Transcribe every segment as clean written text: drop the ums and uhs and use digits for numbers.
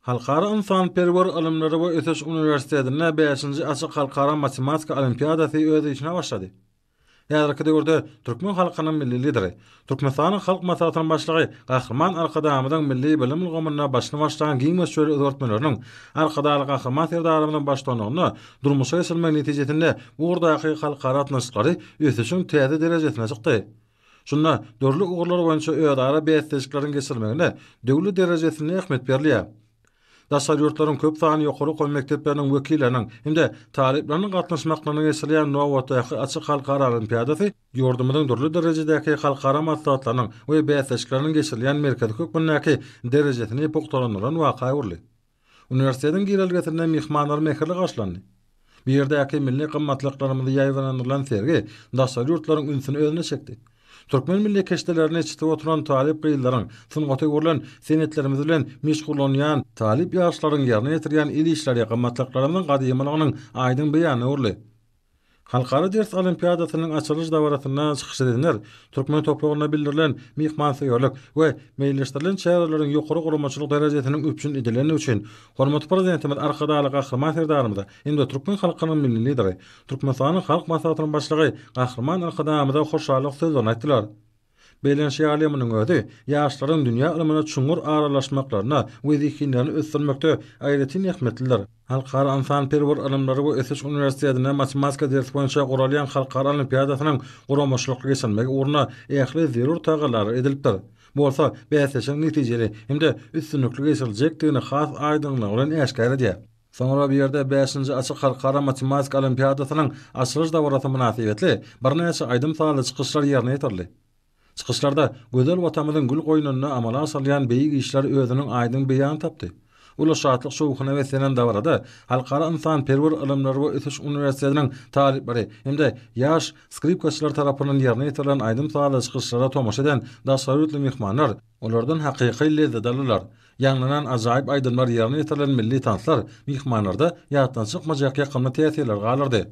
Halkara ynsanperwer ylymlary we ösüş uniwersitetinde bäşinji açyk halkara matematika olimpiadasy öz işine başlady. Häzirki döwürde türkmen halkynyň Milli Lideri, Türkmenistanyň Halk Maslahatynyň Başlygy Gahryman Arkadagymyzyň milli bilim ulgamynda başyny başlan giň möçberli özgertmeleriniň Arkadagly Gahryman Serdarymyzyň baştutanlygynda durmuşa geçirilmegi netijesinde bu ugurdaky halkara gatnaşyklary ösüşiň täze derejesine çykdy. Şunda dürli ugurlar boýunça özara bäsleşikleriň geçirilmegine döwlet derejesinde ähmiýet berilýär. Daşary ýurtlaryň köp sanly ýokary okuw mekdepleriniň wekilleriniň hem-de talyplarynyň gatnaşmaklarynda geçirilýän nobatdaky açyk halkara olimpiadasy ýurdumyzyň dürli derejedäki halkara maslahatlarynyň we bäsleşikleriniň geçirilýän merkezi hökmündäki derejesini pugtalandyran waka öwrüldi. Uniwersitetiň girelgesinde myhmanlar mähirli garşylandy. Bu ýerdäki milli gymmatlyklarymyzy ýaýbaňlandyrylan sergi daşary ýurtlaryň ünsüni özüne çekdi. Türkmen milli keşdelerini çitip oturan talyp gyzlaryň, sungata öwrülen senetlerimiz bilen meşgullanýan talyp ýaşlaryň ýerine ýetirýän el işleri gymmatlyklarymyzyň gadymylygynyň aýdyň beýanyna öwrüldi. Halkara ders olimpiadasynyň açylyş dabarasynda çykyş edenler türkmen topragynda bildirilen myhmansöýerlik we meýilleşdirilen çäreleriň ýokary guramaçylyk derejesiniň üpjün edilendigi üçin hormatly Prezidentimiz Arkadagly Gahryman Serdarymyza hem-de türkmen halkynyň Milli Lideri, Türkmenistanyň Halk Maslahatynyň Başlygy Gahryman Arkadagymyza hoşallyk sözlerini aýtdylar. Bellenişi ýaly, munuň özi ýaşlaryň dünýä ylmyna çuňňur aralaşmaklaryna we zehinlerini ösdürmekde aýratyn ähmiýetlidir. Halkara ynsanperwer ylymlary we ösüş uniwersitetinde matematika dersi boýunça guralýan halkara olimpiadasynyň guramaçylykly geçirilmegi ugrunda ähli zerur tagallalar edilipdir. Bu bolsa bäsleşigiň netijeli hem-de üstünlikli geçiriljekdigini has aýdyňlygy bilen äşgär edýär. Soňra bu ýerde bäşinji açyk halkara matematika olimpiadasynyň açylyş dabarasy mynasybetli birnäçe aýdym-sazly çykyşlar ýerine ýetirildi. Çykyşlarda gözel Watanymyzyň gül goýnunda amala aşyrylýan beýik işler özüniň aýdyň beýanyny tapdy. Uly şatlyk-şowhuna beslenen dabarada Halkara ynsanperwer ylymlary we ösüş uniwersitetiniň talyplary hem-de ýaş skripkaçylar tarapyndan ýerine ýetirilen aýdym-sazly çykyşlara tomaşa eden daşary ýurtly myhmanlar olardan hakyky lezzet aldylar. Ýaňlanan ajaýyp aýdymlar ýerine ýetirilen milli tanslar myhmanlarda ýatdan çykmajak ýakymly täsirleri galdyrdy.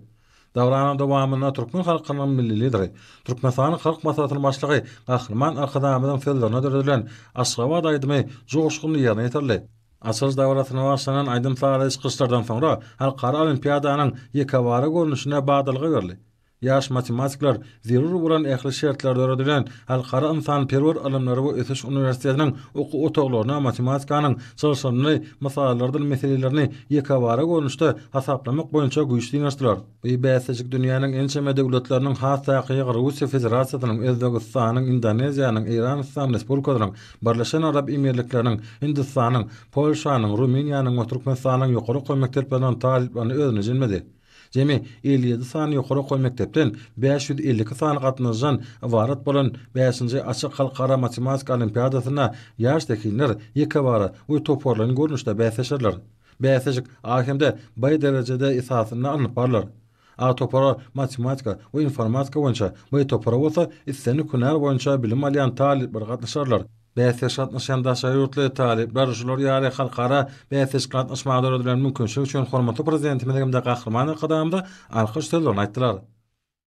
Dabaranyň dowamynda türkmen halkynyň Milli Lideri, Türkmenistanyň Halk Maslahatynyň Başlygy Gahryman Arkadagymyzyň sözlerine döredilen Aşgabat aýdymy joşgunly ýerine ýetirildi. Açylyş dabarasyna bagyşlanan aýdym-sazly çykyşlardan soňra halkara olimpiadanyň ýekebara görnüşine badalga berildi. Ýaş matematikler zerur bolan ähli şertler döredilen Halkara ynsanperwer ylymlary we ösüş uniwersitetiniň okuw otaglaryna matematikanyň çylşyrymly mysallardyr meselelerini ýekebara görnüşde hasaplamak boýunça güýç synanyşdylar. Bu bäsleşik dünýäniň ençeme döwletleriniň has takygy Russiýa Federasiýasynyň, Özbegistanyň, Indoneziýanyň, Eýran Yslam Respublikasynyň, Birleşen Arap Emirlikleriniň, Hindistanyň, Polşanyň, Rumyniýanyň we Türkmenistanyň ýokary okuw mekdepleriniň talyplaryny özüne jemledi. Jemi 57 sany ýokary okuw mekdepden 552 sany gatnaşyjydan ybarat bolan bäşinji açyk halkara matematika olimpiadasynda ýaş zehinler ýekebara we toparlaýyn görnüşde bäsleşerler. Bäsleşik A hem-de B derejede esasynda alnyp barlar. A topara matematika we informatika boýunça, B topara bolsa islendik hünär boýunça bilim alýan talyplar gatnaşarlar. Bäsleşige gatnaşýan daşary ýurtly talyplar şular ýaly halkara bäsleşige gatnaşmaga döredilen mümkinçilik üçin hormatly Prezidentimize hem-de Gahryman Arkadagymyza alkyş sözlerini aýtdylar.